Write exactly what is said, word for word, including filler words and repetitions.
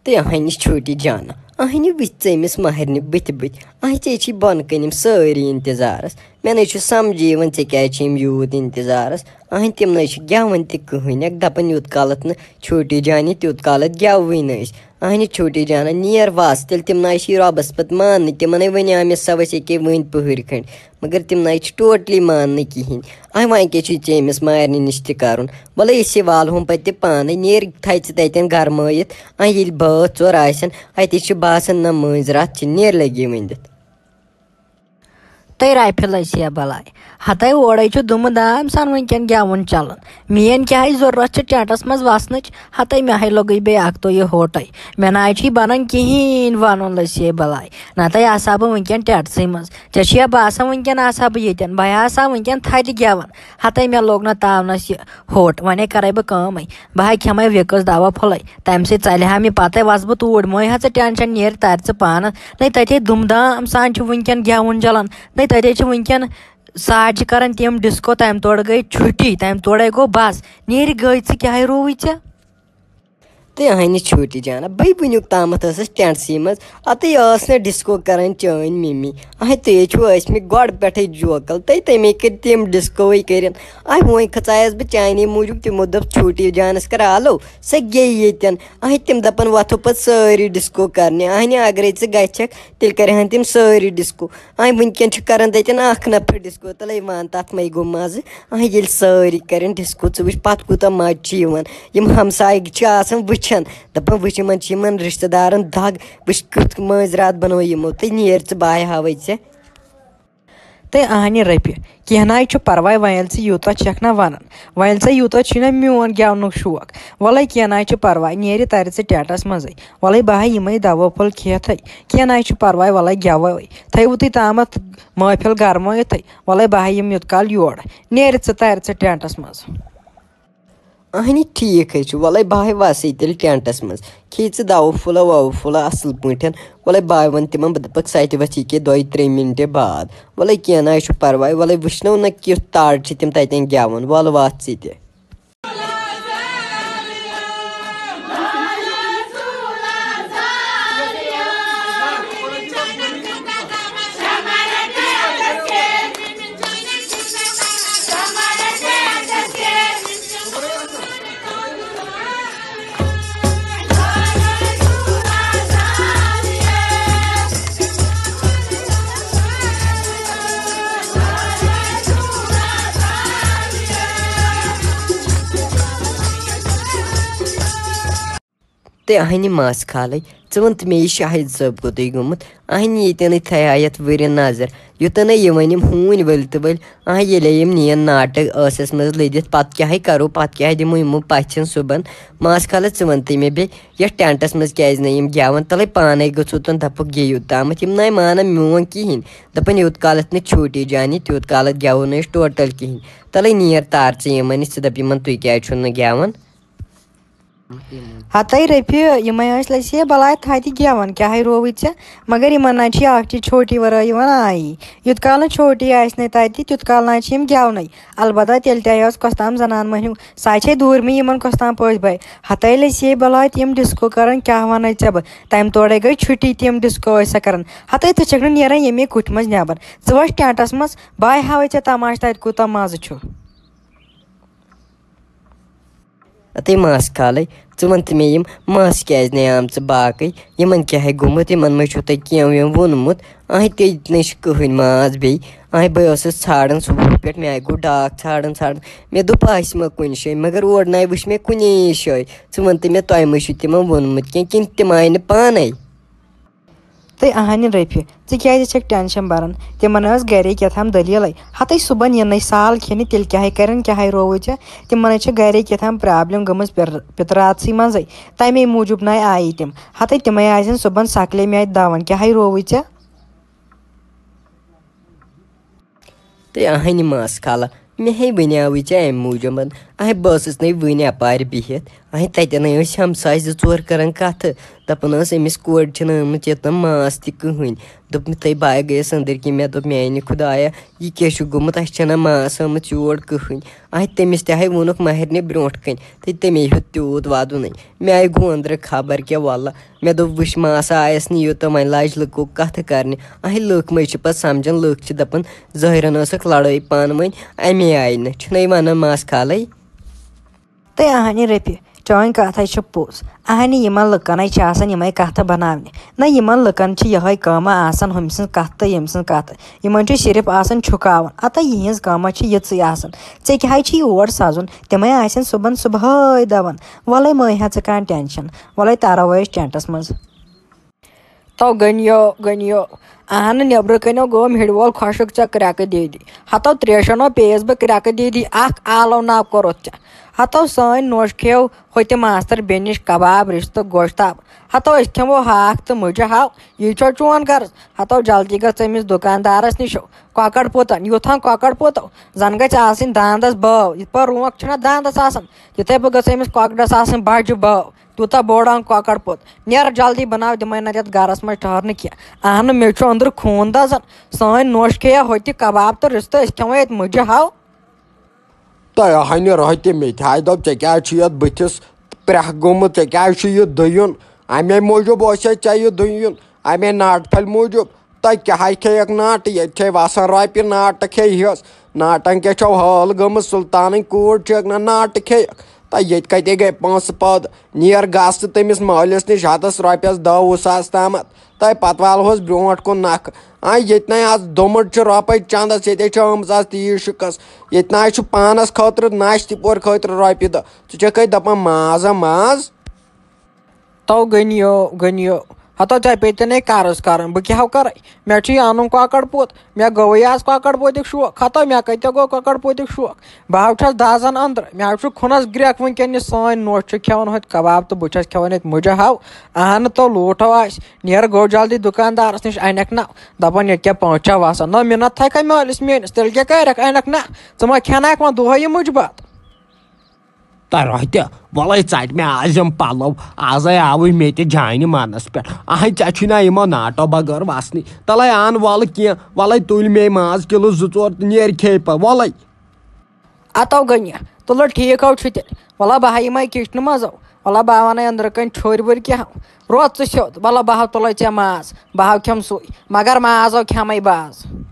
تہٕ اہنہِ چھوٹی جانہ، اہنہِ وٕچھ ژٕ أمِس ماہرنہِ بٕتھِ بٕتھِ، اہنہِ ژےٚ چھِ بۄنہٕ کَنہِ یِم سٲری اِنتظارَس۔ مےٚ نَے چھُ سَمجھی یِوان ژےٚ کیٛازِ چھِ یِم یوٗت اِنتظارَس۔ اہنہِ تِم نَے چھِ گٮ۪وان تہِ کٕہٕنۍ، اَکھ دَپان یوٗت کالَتھ نہٕ چھوٹی جانی تیوٗت کالَتھ گٮ۪ووٕے نہٕ أسۍ۔ اہنہِ چھوٹی جانہ نیر وَس، تیٚلہِ تِم نَے چھِ رۄبَس پَتہٕ ماننٕے، تِمَن نَے وَنیٛاو مےٚ سۄ وَسہِ ییٚکیٛاہ وٕنۍ پٕہٕرۍ کھٔنٛڈۍ، مگر تِم نَے چھِ ٹوٹلی ماننٕے کِہیٖنۍ۔ اہنہِ وۄنۍ کیٛاہ چھُے ژےٚ أمِس ماہرنہِ نِش تہِ کَرُن؟ وَلہٕ أسۍ ہے والہون پَتہٕ تہِ پانَے، نیر تھاے ژٕ تَتٮ۪ن گرمٲیِتھ۔ اہنہِ ییٚلہِ بٲژ ژور آسن، اَتے چھِ باسان نہ مٲنٛزِ راتھ چھِ نیر لَگی ؤنٛدِتھ۔ تہٕ رَفہِ لَسہِ ہے بَلاے۔ ہَتَے اورَے چھُ دُمہٕ دام سان وٕنکٮ۪ن گٮ۪وُن چَلان۔ میٛٲنۍ کیٛاہ ہے ضروٗرت چھِ ٹٮ۪نٛٹَس منٛز وَسنٕچ؟ ہَتَے مےٚ ہے لوٚگُے بیٚیہِ اَکھ دۄہ یہِ ہوٹَے۔ مےٚ نہ حظ چھُے بَنان کِہیٖنۍ وَنُن لَسہِ ہے بَلاے۔ نَتہٕ آسہٕ ہا بہٕ وٕنکٮ۪ن ٹٮ۪نٛٹسٕے منٛز۔ ژےٚ چھُیا باسان وٕنکٮ۪ن آسہٕ ہا بہٕ ییٚتٮ۪ن؟ بہٕ ہے آسہٕ ہا وٕنکٮ۪ن تھَدِ گٮ۪وان۔ ہَتَے مےٚ لوٚگ نہ تاونَس یہِ ہوٹ، وۄنۍ ہے کَرَے بہٕ کٲمٕے۔ بہٕ ہے کھٮ۪مَے وِکٕس دَوا پھوٚلَے۔ تَمہِ سۭتۍ ژَلہِ ہا مےٚ پَتَے، وَسہٕ بہٕ توٗرۍ۔ مہٕ ہے ژٕ ٹٮ۪نشَن، نیر تَرِ ژٕ پانَس۔ نَے تَتے دُم دام سان چھُ وٕنکٮ۪ن گٮ۪وُن چَلان۔ نَے تَتے چھِ وٕنکٮ۪ن ساڑِ چھِ کَران تِم ڈِسکو، تَمہِ تورٕ گٔے چھُٹی، تَمہِ تورَے گوٚو بَس۔ نیرِ گٔے ژٕ، کیٛاہ ہے رووُے ژےٚ؟ تہٕ اہنہِ چھوٹی جانہ، بٔے وٕنیُک تامَتھ ٲسٕس ٹٮ۪نٛٹسٕے منٛز، اَتٕے ٲس نہٕ ڈِسکو کَران چٲنۍ مِمی۔ اہنہِ تُہۍ چھِو ٲسمٕتۍ گۄڈٕ پٮ۪ٹھَے جوکَل، تہٕ تَمے کٔرۍ تِم ڈِسکوٕے کٔرِن۔ اہنہِ وۄنۍ کھژایَس بہٕ چانے موٗجوٗب، تِمو دوٚپ چھوٹی جانَس کَر آلو، سۄ گٔے ییٚتٮ۪ن۔ اہنہِ تِم دَپَن وۄتھو پَتہٕ سٲری ڈِسکو کَرنہِ۔ اہنہِ اگرَے ژٕ گژھکھ، تیٚلہِ کَرِہَن تِم سٲری ڈِسکو۔ اہنہِ وٕنکٮ۪ن چھِ کَران تَتٮ۪ن اَکھ نفر ڈِسکو، تَلَے وَن تَتھ مَے گوٚو مَزٕ۔ اہنہِ ییٚلہِ سٲری کَرن ڈِسکو، ژٕ وٕچھ پَتہٕ کوٗتاہ مَزٕ چھُ یِوان۔ یِم ہمسایہِ چھِ آسان وٕچھان، دَپان وٕچھ یِمَن چھِ یِمَن رِشتہٕ دارَن دَگ، وٕچھ کیُتھ مٲنٛزِ راتھ بَنوو یِمو۔ تہٕ نیر ژٕ، بہٕ ہاے ہاوَے ژےٚ۔ تہٕ اہنہِ رَفہِ، کینٛہہ نہ حظ چھُ پَرواے، وۄنۍ ییٚلہِ ژٕ یوٗتاہ چھَکھ نہ وَنان، وۄنۍ ییٚلہِ ژےٚ یوٗتاہ چھُے نہ میون گٮ۪ونُک شوق، وَلَے کینٛہہ نہ حظ چھُ پَرواے، نیرِ تَرِ ژٕ ٹٮ۪نٛٹَس منٛزٕے۔ وَلَے بہٕ ہا یِمَے دَوا پھوٚل کھٮ۪تھٕے، کینٛہہ نہ حظ چھُ پَرواے، وَلَے گٮ۪وَے۔ تھٲیوُ تُہۍ تامَتھ محفِل گرمٲیِتھٕے، وَلَے بہٕ ہا یِمہٕ یوٗت کال یورٕ۔ نیرِ ژٕ، تَرِ ژٕ ٹٮ۪نٛٹَس منٛز۔ اہنہِ ٹھیٖک حظ چھُ، وَلَے بہٕ ہاے وَسٕے تیٚلہِ ٹٮ۪نٛٹَس منٛز۔ کھے ژٕ دَوا پھوٚلہ وَوا پھوٚلہ اَصٕل پٲٹھۍ۔ وَلَے بہٕ ہاے وَنہٕ تِمَن، بہٕ دَپَکھ سۄ تہِ وَسہِ ییٚکیٛاہ دۄیہِ ترٛیٚیہِ مِنٹہِ بعد۔ وَلَے کینٛہہ نہ حظ چھُ پَرواے، وَلَے وٕچھنو نہ کیُتھ تاڑ چھِ تِم تَتٮ۪ن گٮ۪وان۔ وَلہٕ وَس ژٕ تہِ۔ تہٕ اہنہِ ماسہٕ خالٕے، ژٕ وَن تہٕ مےٚ، یہِ شاہد صٲب کوٚتُے گوٚمُت؟ اہنہِ ییٚتٮ۪نٕے تھایہِ ہا یَتھ ؤرِن نظر، یوٚتَن نہٕ یہِ وۄنۍ یِم ہوٗنۍ ؤلۍ تہٕ ؤلۍ۔ اہنہِ ییٚلے یِم نِیَن ناٹک ٲسَس منٛز لٔدِتھ، پَتہٕ کیٛاہ ہے کَرو، پَتہٕ کیٛاہ ہے دِمو یِمو پَژھٮ۪ن صُبحن؟ ماسہٕ خالہ، ژٕ وَن تہٕ مےٚ بیٚیہِ، یَتھ ٹٮ۪نٛٹَس منٛز کیٛازِ نہٕ یِم گٮ۪وَن؟ تَلَے پانَے گوٚژھُو تُہۍ دَپُکھ گیٚیِو تامَتھ، یِم نَے مانَن میون کِہیٖنۍ۔ دَپَن یوٗت کالَتھ نہٕ چھوٹی جانی، تیوٗت کالَتھ گٮ۪وو نہٕ أسۍ ٹوٹَل کِہیٖنۍ۔ تَلَے نیر تار ژٕ یِمَن نِش، ژٕ دَپ یِمَن تُہۍ کیٛازِ چھُو نہٕ گٮ۪وَن؟ ہَتَے رَفہِ، یِمَے ٲسۍ لَسہِ ہے بَلاے تھَدِ گٮ۪وَن، کیٛاہ ہے رووُے ژےٚ؟ مگر یِمَن نہ چھِ اَکھ چیٖز چھوٹی وَرٲے یِوان آیی۔ یُتھ کال نہٕ چھوٹی آسہِ نَے تَتہِ، تیُتھ کال نہ چھِ یِم گٮ۪ونَے۔ البتہ تیٚلہِ تہِ آیہِ اوس کۄس تام زَنان مٔہنیوٗ، سۄ چھے دوٗرمٕے یِمَن کۄس تام پٲٹھۍ بَے۔ ہَتَے لَسہِ ہے بَلاے تِم ڈِسکو کَران، کیٛاہ وَنَے ژےٚ بہٕ؟ تَمہِ تورَے گٔے چھُٹی، تِم ڈِسکو ٲسۍ سۄ کَران۔ ہَتَے ژٕ چھَکھ نہٕ نیران ییٚمے کُٹھِ منٛز نٮ۪بَر۔ ژٕ وَس ٹٮ۪نٛٹَس منٛز، بہٕ ہاوَے ژےٚ تماشہٕ تَتہِ کوٗتاہ مَزٕ چھُ۔ اَتے ماسہٕ خالٕے، ژٕ وَن تہٕ مےٚ، یِم ماسہٕ کیٛازِ نَے آمژٕ باقٕے؟ یِمَن کیٛاہ ہے گوٚمُت؟ یِمَن ما چھُو تۄہہِ کینٛہہ وینٛہہ ووٚنمُت؟ اَہَے، تیٚتہِ نَے چھِ کٕہٕنۍ ماس بیٚیہِ۔ اَہَے، بہٕ ٲسٕس ژھانٛڈان صُبحُک پٮ۪ٹھ، مےٚ گوٚو ڈاکھ ژھانٛڈان ژھانٛڈان۔ مےٚ دوٚپ، آسہِ ما کُنہِ جایہِ، مگر اورٕ نَے وٕچھ مےٚ کُنے جایہِ۔ ژٕ وَن تہٕ مےٚ، تۄہہِ ما چھُو تِمَن ووٚنمُت کینٛہہ، کِنہٕ تِم آیہِ نہٕ پانَے؟ تہٕ اہنہِ رفیع، ژٕ کیازِ چھکھ ٹینشن بران؟ تِمن ٲس گرے کیٛاہ تام دٔلیٖلٕے۔ ہتے صُبحن یِنٕے سال کھیٚنہِ، تیٚلہِ کیٛاہے کرن، کیٛاہے رووُے ژےٚ؟ تِمن چھِ گرے کیٛاہ تام پرابلم گٔمٕژ پِر-، پِتراتھسٕے منٛزٕے۔ تمے موٗجوٗب نَے آیی تِم۔ ہتے تِمے آسن صُبحن سکلے مےٚ اتہِ دون، کیٛاہے رووُے ژےٚ؟ تہٕ اہنہِ ماس خالہ، مےٚ ہے ونیاوٕے ژےٚ امہِ موٗجوٗبن، اہے، بہٕ ٲسٕس نے وٕنۍ اپارِ بِہِتھ۔ اہے، تتٮ۪ن ٲسۍ ہمساے زٕ ژور کران کتھٕ۔ دپان ٲس، أمِس کورِ چھِنہٕ آمٕژ یوٚتام ماس تہِ کٕہٕنۍ۔ دوٚپُن، تہٕ بہٕ آے گٔیَس أنٛدٕرۍ کِنۍ، مےٚ دوٚپ، میانہِ خدایا، یہِ کیٛاہ چھُ گوٚمُت؟ اَسہِ چھَنہٕ ماس آمٕژ یور کٕہٕنۍ۔ اہے، تٔمِس تہِ ہاے ووٚنُکھ مہرنہِ برونٛٹھ کَنۍ، تہٕ تَمے ہیوٚت تیوٗت وَدُنٕے۔ مےٚ آے گوٚو أنٛدرٕ خبر کیٛاہ، وَلہٕ۔ مےٚ دوٚپ، وٕچھ، ماسا آیَس نہٕ یوٚتام وۄنۍ لَج لُکو کَتھٕ کَرنہِ۔ اہے، لُکھ مٔے چھِ پَتہٕ سَمجھان، لُکھ چھِ دَپان، ظٲہِرَن ٲسٕکھ لَڑٲے پانہٕ ؤنۍ، اَمے آیہِ نہٕ۔ چھِنَے وَنان ماس کھالَے۔ تہٕ اہنہِ رٔپہِ، چٲنۍ کَتھ ہے چھِ پوٚز۔ اہنہِ یِمَن لُکَن ہے چھِ آسان یِمَے کَتھٕ بَناونہِ۔ نہ، یِمَن لُکَن چھِ یِہوٚے کٲمہ آسان، ہُمۍ سٕنٛز کَتھ تہٕ ییٚمۍ سٕنٛز کَتھ۔ یِمَن چھُ صرف آسان چھُکاوُن۔ اَتَے یِہِنٛز کٲمہ چھِ یِژٕے آسان۔ ژےٚ کیٛاہ ہے چھِ یور سَزُن؟ تِمَے آسن صُبحن صُبحٲے دَوان، وَلَے مہٕ ہے ژٕ کانٛہہ ٹٮ۪نشَن، وَلَے تَرو أسۍ ٹٮ۪نٛٹَس منٛز۔ تو گٔنیو، گٔنیو۔ اہنہٕ، نیٚبرٕ کَنیو گوٚو مِڈ وول خۄشٕک ژےٚ کرٛٮ۪کہٕ دیٖدی۔ ہتو تریشن پیٚیس بہٕ کرٛٮ۪کہٕ دیٖدی، اکھ آلو ناو کوٚرُتھ ژےٚ۔ ہتو سٲنۍ نوٚش کھیٚو ہوٚتہِ ماستٕر بیٚنہِ نِش کباب، رِستہٕ، گوشتاب۔ ہتو أسۍ کھٮ۪مو ہاکھ تہٕ مُجہِ ہاو، یی چھو چون غرض؟ ہتو جلدی گژھ أمِس دُکاندارس نِش، کۄکر پوٗتن، یُتھ ہن کۄکر پوٗتو، زن گژھِ آسٕنۍ داندس بٲو، یِتھ پٲٹھۍ رونٛک چھُنہ داندس آسان، تِتھے پٲٹھۍ گٔژھ أمِس کۄکرس آسٕنۍ بجہِ بٲو۔ تیوٗتاہ بوٚڑ ہن کۄکر پوٗت، نیر جلدی بناو، دِمے نہٕ یتھ گرس منٛز ٹھہرنہٕ کینٛہہ۔ اہنہٕ، مےٚ چھُ أنٛدرٕ خوٗن دزان، سٲنۍ نوٚش کھیٚیا ہوٚتہِ کباب تہٕ رِستہٕ، أسۍ کھٮ۪مو ییٚتہِ مُجہِ ہاو۔ تۄہہِ ہنہِ رۄہہِ تہِ میٚتہِ ہاے دوٚپ، ژےٚ کیٛازِ چھُ یتھ بٕتھِس پرٛٮ۪کھ گوٚمُت؟ ژےٚ کیٛازِ چھُ یہِ دٔیُن؟ امے موٗجوٗب اوسے ژےٚ یہِ دٔیُن، امے ناٹہِ پھلہِ موٗجوٗب۔ تۄہہِ کیٛاہ ہاے کھیٚیکھ ناٹہٕ؟ ییٚتہِ چھے وسان رۄپیہِ، ناٹہٕ کھیٚیہِ ہس۔ ناٹن کیٛاہ چھو حٲل گٔمٕژ؟ سلطانٕنۍ کوٗر چھِ نہ ناٹہٕ کھیٚیکھ۔ تہٕ ییٚتہِ کتے گٔے پونٛسہٕ پٲدٕ؟ نیر گژھ ژٕ تٔمِس مٲلِس نِش، ہتس رۄپیس دہ وُہ ساس تامتھ۔ تہٕ پتہٕ والہوس برونٛٹھ کُن نکھٕ۔ آ، ییٚتہِ نَے آز دوٚمُت چھُ رۄپے چندس، ییٚتے چھِ آمٕژ آز تیٖژ شِکس۔ ییٚتہِ نہ آز چھُ پانس خٲطرٕ، نہ آسہِ تہِ پورٕ خٲطرٕ رۄپیہِ دہ۔ ژٕ چھکھے دپان ماز ہا ماز۔ تو گٔنیو، گٔنیو۔ ہتو ژےٚ پیٚیہِ تہِ نے قرض کرُن، بہٕ کیٛاہ ہو کرے؟ مےٚ چھُ یہِ اَنُن کۄکر پوٗت، مےٚ گوٚوٕے آز کۄکر پوٗتیُک شوق۔ ہتو مےٚ کتہِ گوٚو کۄکر پوٗتیُک شوق؟ بہٕ ہاو چھَس دَزان أنٛدرٕ، مےٚ ہاو چھُ خوٗنَس گرٛٮ۪کھ وٕنکٮ۪ن، یہِ سٲنۍ نوٚش چھِ کھٮ۪وان ہوٚتہِ کباب تہٕ بہٕ چھَس کھٮ۪وان ییٚتہِ مُجہِ ہاو۔ اہنہٕ تو لوٗٹھو آسہِ، نیر گوٚو جلدی دُکاندارَس نِش، اَنٮ۪کھ نہ۔ دَپان ییٚتہِ کیٛاہ پانٛژھ چھا وَسان؟ نہ، مِنت تھایہِ کھا مٲلِس میٛٲنِس، تیٚلہِ کیٛاہ کَرٮ۪کھ؟ اَنٮ۪کھ نہ، ژٕ ما کھٮ۪ناوَکھ وۄنۍ دۄہَے یہِ مُجہِ بَتہٕ؟ تہ روہتہ، وَلَے ژَٹہِ مےٚ آز یِم پَلو، آزَے آوٕے مےٚ تہِ جانہِ منَس پٮ۪ٹھ۔ اَہَے، ژےٚ چھُے نا یِمو ناٹو بغٲر وَسنٕے۔ تَلَے اَن وَلہٕ کینٛہہ، وَلَے تُلۍ مے ماز کِلوٗ زٕ ژور تہٕ نیر کھے پَتہٕ، وَلَے۔ اتو گٔنیہ، تُلو ٹھیٖک ہو چھُ تیٚلہِ۔ وَلہ بہٕ ہا یِمے کِچنہٕ منٛز ہو۔ وَلہ بہٕ ہا وَنَے أنٛدرٕ کَنۍ چھُرۍ وُرۍ کیٛاہ ہو۔ روز ژٕ سیوٚد، وَلہ بہٕ ہا تُلَے ژےٚ ماز، بہٕ ہا کھٮ۪مہٕ سُے، مگر ماز ہو کھٮ۪مَے بہٕ آز۔